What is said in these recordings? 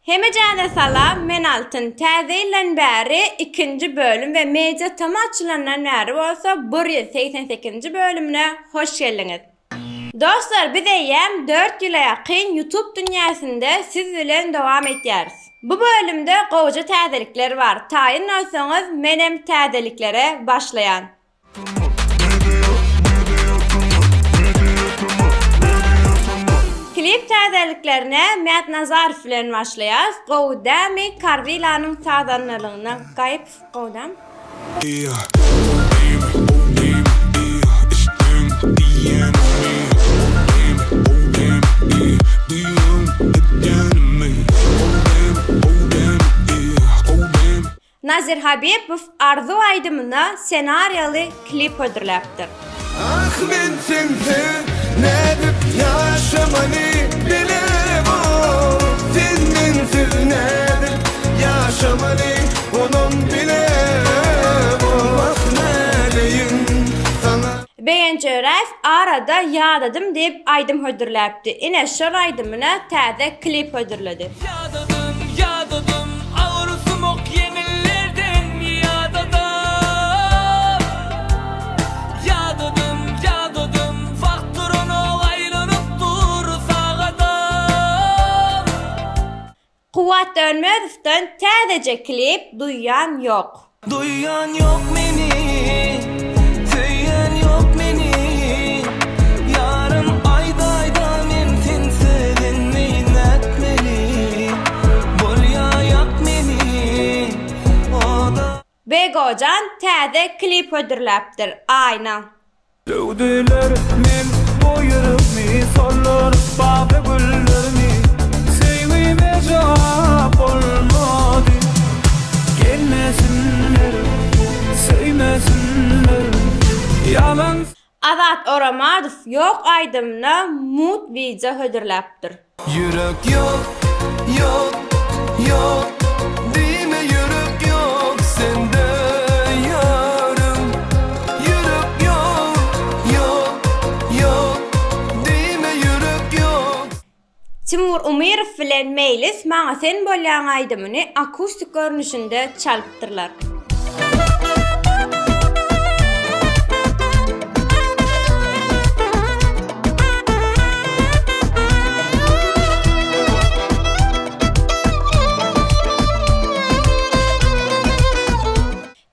Hemejäne salam men Altyn täze ýyldan bäri ikinji bölüm we media tm açylandan bäri bolsa 188-nji bölümine hoş geldiňiz. Dostlar biz eýýäm 4 ýyla ýakyn YouTube dünýäsinde siz bilen dowam etýäris. Bu bölümde gowja täzelikler bar taýyn bolsaňyz menem täzeliklere başlaýan. Klip täzeliklerine Mät Nazarow bilen başlaýas. Gowy dämi Karwilanyň sazandalygyna Gaýyp gowy dämi? Nazir Habibow Arzuw aýdymyna ssenariýaly klip hödürläpdir. Ah men sensiz nädip ýaşamaly bilemok Sen mensiz nädip ýaşamaly onam bilemok Ah näleýin saňa. Begenç Öräýew arada Ýadadym diýip aýdym hödürläpdi. Ine şol aýdymyna täze klip hödürledi. Ýadadym, ýadadym, agyr sumak ýeňillerden ýadadym. Ýadadym, ýadadym, wagt duranok aýlanyp dur sagadam. Kuwwat Dönmezowdan täzeje klip Duýýan ýok. Duýýan ýok meni, söýýän ýok meni Ýarym aýdaýda men sensiz indi nätmeli Bolýa ýak meni oda. Begojan täze klip hödürläpdir, Aýna. Döwdüler meň boýumy, solduryp bagda güllerimi, Söýgime jogap bolmady. Gelmesinler, söýmesinler, ýalan. Azat Oramadow Ýok aýdymyna mugt wideo hödürläpdir. Ýürek ýok, ýok, ýok diýme ýürek ýok sende ýarym Ýürek ýok, ýok, ýok diýme ýürek ýok. Timur Umirow bilen Meýlis Maňa sen bolýaň aýdymyny akustik görnüşinde çalypdyrlar.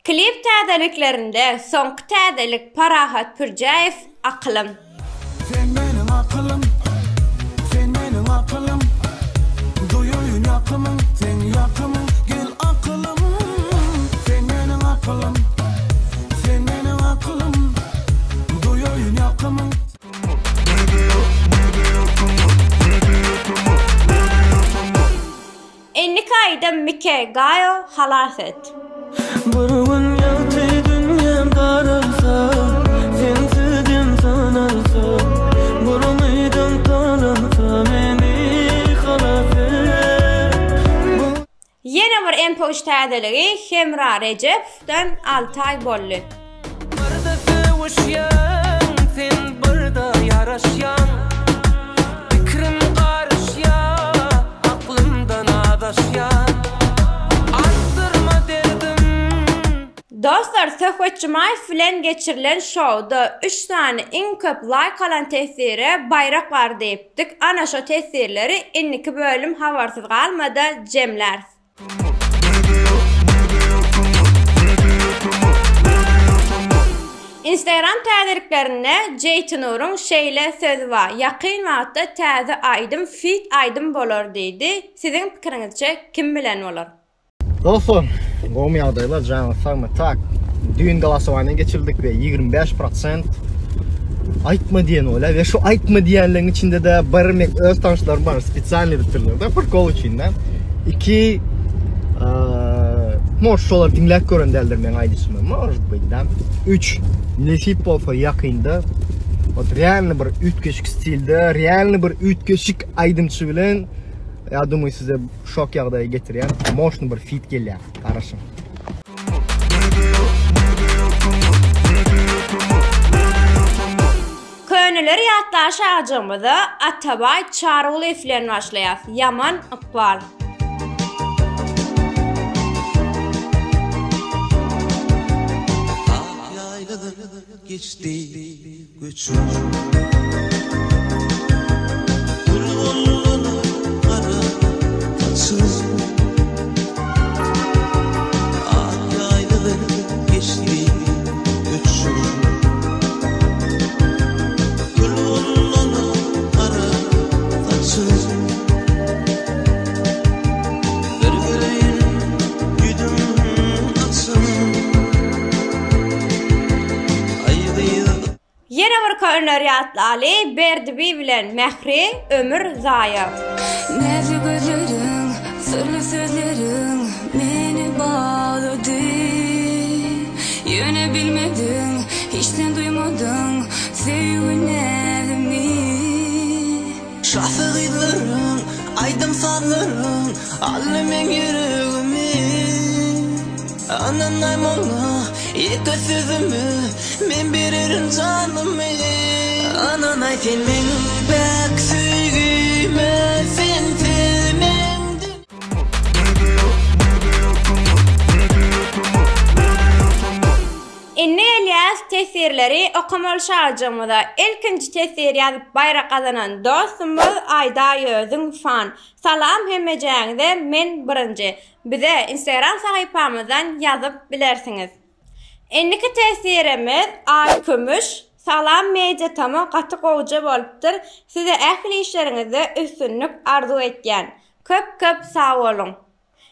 Klip täzeliklerinde soňky täzelik Parahat Pürjäýew Akylym. Sen meniň akylym, sen meniň akylym Duýaýyn ýakymyň, seň ýakymyň Gel akylym, sen meniň akylym Sen meniň akylym, duýaýyn ýakymyň. Indiki aýdym Mike Gaýo Halas et. Bir gün ýagty dünýäm garalsa, Sensiz dem sanalsa, Bir umydym galansa meni halas et. Ýene bir MP3 täzeligi Hemra Rejepowdan Altaý aý boldy. Birde söýüşýäň sen birde ýaraşýaň Pikirim garyşýa aklymdan azaşýan Artdyrma derdim. Dostlar Söhbet Jumaýew bilen geçirilen şowda üç sany iň köp laýk alan teswire baýrak bar diýipdik ana şo teswirleri indiki bölüm habarsyz galmada jemläris. Instagram täzeliklerinde Jeýtinuryň şeýle sözi bar, Ýakyn wagtda täze aýdym feat aýdym bolar diýdi. Siziň pikiriňizçe kim bilen bolar? Dostlar, gowmy ýagdaýlar, janyňyz sagmy? Tak, düýn golosowanie geçirdik we 25 prosent aýtma diýen bolýar we şu aýtma diýenleriň içinde-de bir men öz tanyşlarym bar, spesialny edipdirler-de, prikol üçin-de. Iki, может, şolar diňläp gören däldir meň aýdyşymy, может быть, da. Üç, nesip bolsa ýakynda, вот realny bir üýtgeşik stilde, realny bir üýtgeşik aýdymçy bilen, ya думаю, size Şok ýagdaýa getirýän moşny bir fit gelýär. Garaşyň. Köneleri ýatlaşajygymyza Atabaý Çarygulyýew bilen başlaýas. Ýaman ykbal. geçdi göçüm. Gül boldy gara saçym. Ak ýaýlada geçdi göçüm. Gül boldy gara saçym. Bir göreýin ýüzüm açym. Aý gyz. Ýene bir köneleri ýatlaly, Berdi bi bilen Mähri, Ömür zaýa. Näzli gözleriň, syrly sözleriň meni baglady. Ýöne bilmediň, hiç sen duýmadyň söýgi näzimi. Şasy gyzlaryň, aýdym-sazlaryň aldy meň ýüregimi. Ynanaý maňa, ýeke sözüme, men bererin janymy. Ynanaý sen meň päk söýgime, sensiz meň dünýäm. Indi gelýäs teswirleri okamaly şajygymyza. Ilkinji teswir ýazyp baýrak gazanan dostumyz Aýdaýözüň fan. Salam hemmejäňize men birinji. Bize instagram sahypamyzdan ýazyp bilersiňiz. Indiki teswirimiz Aýkümüş. Salam Media Tama gaty gowja bolupdyr. Size ähli işleriňizde üstünlik arzuw etýän. Köp köp sag boluň.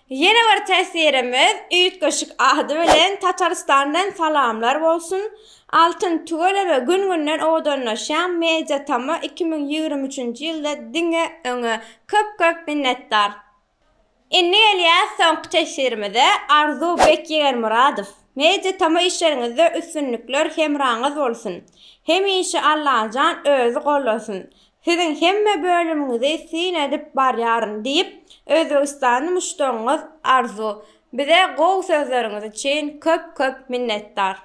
Ýene bir teswirimiz üýtgeşik ady bilen Tatarystandan salamlar bolsun. Altyn tüweleme gün günden owadanlaşýaň Media Tama 2023-nji ýylda diňe öňe. Köp köp minnetdar. Indi gelýäs soňky teswirimize Arzuw Bek Ýegenmyradow. Media Tama işleriňizde üstünlikler hemraňyz bolsun. Hemişe Allajan özi gollasyn. Siziň hemme bölümiňizi syn edip barýaryn diýip, özbegistanly muşdagyňyz Arzu. Bize gowy sözleriňiz üçin köp-köp minnetdar.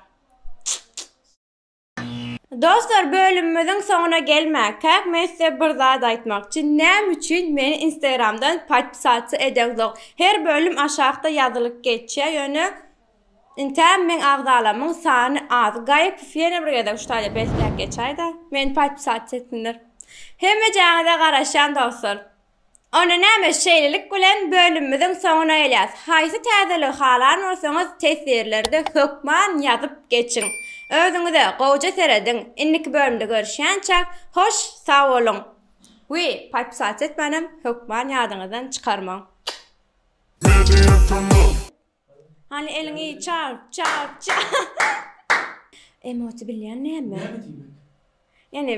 Dostlar bölümimiziň soňuna gelmäkäk men size bir zat aýtmakçy näme üçin meni instagramdan podpisatsa edeňzok her bölüm aşakda ýazylyp geçýä ýöne Intäm meň agzalamyň sany az. Gaýypow ýene bir gezek şu taýda besläp geçäýdä. Meni podpisat etsinler. Hemmejäňize garaşýan dostlar. Onda näme şeýlelik bilen bölümimiziň soňuna gelýäs. Haýsy täzeligi halan bolsaňyz teswirlerde hökman ýazyp geçiň. Özüňize gowja serediň. Indiki bölümde görüşýänçäk hoş sag boluň. We podpisat etmänem hökman ýadyňyzdan çykarmaň. Hany eliňi çarp, çarp, çarp. Emoji bilýän näme? Näme diýmek? Ýani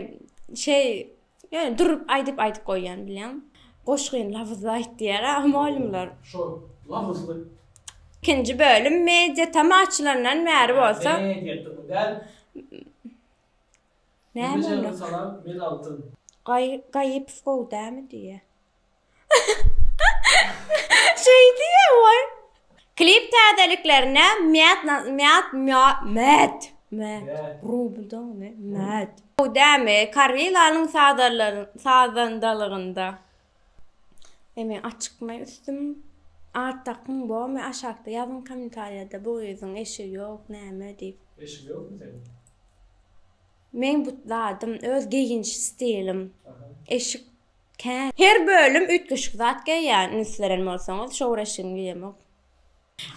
şeý, ýani durup aýdyp aýdyp goýýan bilýän. Goşgyny labyzly aýt diýýär a mugallymlar. Şo labyzly. Ikinji bölüm media tama açylandan bäri bolsa. Media tama däl. Näme onda? Salam, men Altyn. Gaýypow gowy dämi diýýär. Şeý diýýär waý. Klip täzeliklerine Mät Mät Mät Mät Rubl dogny Mät. Gowy dämi Karwilanyň sazandalygynda. Eme açykmy üstüm at dakyň bormy aşakda ýazyň kommentariýada bu gyzyň eşigi ýok näme diýip. Eşigi ýokmy seniň? Meň bu zadym öz geýiniş stilim. Eşik Kän. Her bölüm üýtgeşik zat geýýän üns beren bolsaňyz şowur eşigini geýemok.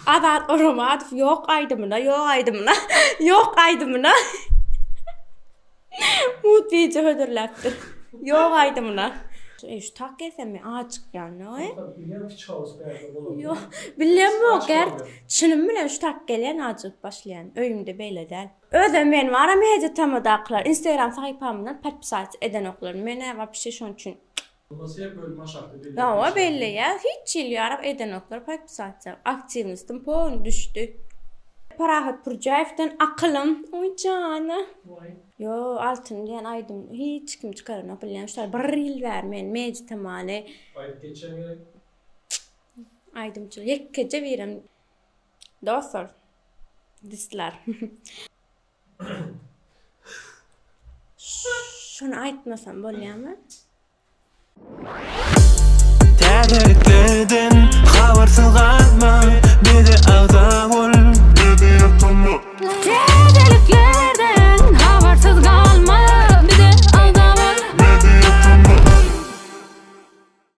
Azat Oramadow ýok aýdymyna ýok aýdymyna ýok aýdymyna mugt wideo hödürläpdir. Ýok aýdymyna. Eý şu tak geýsem men aç çykýan oý. Bilýän kiçi house bärde bolan. Ýok bilemok gert çynym bilen şu tak gelýän ajygyp başlaýan öýümde beýle däl. Özem men bara media tamadakylar instagram sahypamdan podpisat edenoklar menä wapşe şoň üçin. Bolmasa her bölüm aşakda belleýär. Hawa belleýär hiç hili ýarag edenoklar podpisatsa aktiwnostum polny düşdi. Parahat Pürjäýewden akylym oý jana. Ýo altyn diýen aýdym hiç kim çykaranok bilýän şu bir ýyl bäri men media tamany. Aýdyp geçýän gerek. Aýdymçy ýekeje birem Dostlar. Distler. Şuny aýtmasam bolýarmy?